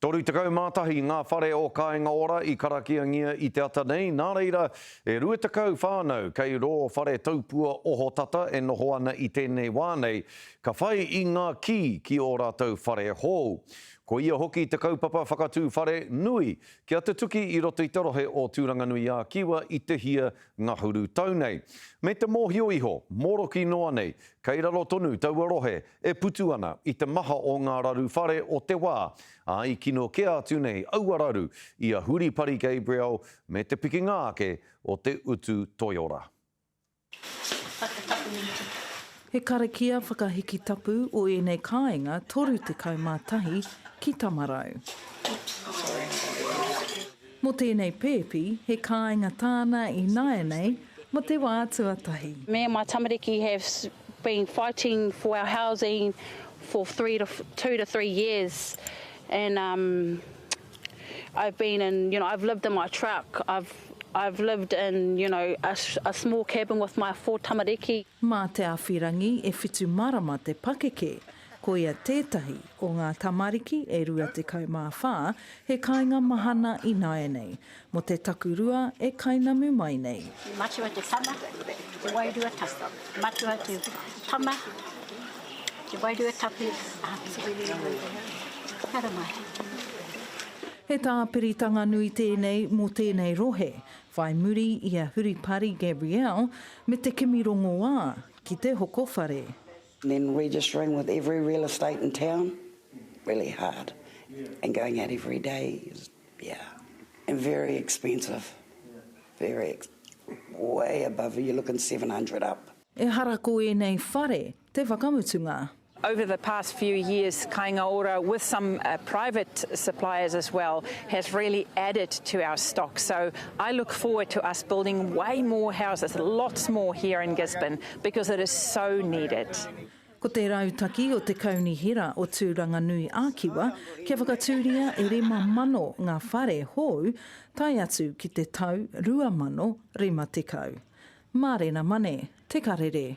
31 ngā whare o Kāinga Ora i karakiangia i te ata nei, nā reira, e 20 whānau kei rō whare taupua ohotata e noho ana i tēnei wā nei, ka whai i ngā kī ki ō rātou whare hou. Ko ia hoki te kaupapa whakatū whare nui kia tutuki i roto i te rohe o Tūranganui-ā-Kiwa i te hia ngahuru tau nei. Me te mōhio iho, moroki noa nei, kei raro tonu taua rohe e putu ana i te maha o ngā raru whare o te wā, ā, i kino kē atu nei aua raru i a Huripari Gabriel me te pikinga ake o te utu toiora. He karakia whakahiki tapu o ēnei kāinga 31 ki Tamarau. Mō tēnei pēpi, he kāinga tāna ināianei mō te wā tuatahi. Me and my tamariki have been fighting for our housing for three to two to three years and um I've been in you know I've lived in my truck I've I've lived in you know a, a small cabin with my four tamariki. Mā Te Awhirangi e whitu marama te pakeke, Koia tētahi o ngā tamariki e 24, he kāinga mahana ināianei, mō te takurua e kainamu mai nei. Matua te Tama, te Wairua Tapu. Matua te Tama, te Wairua Tapu. Haramai. He tāpiritanga nui tēnei mō tēnei rohe, whai muri i a Huripari Gabrielle me te kimi rongoā ki te hoko whare. Then registering with every real estate in town, really hard and going out every day is yeah and very expensive, very way above, you're looking 700 up. Ehara ko ēnei whare te whakamutunga. Over the past few years, Kāinga Ora, with some private suppliers as well, has really added to our stock. So I look forward to us building way more houses, lots more here in Gisborne, because it is so needed. Ko te rautaki o te Kaunihera o Tūranganui a-Kiwa kia whakatūria e 5,000 ngā whare hou tae atu ki te tau 2050. Mārena Mane, Te Karere.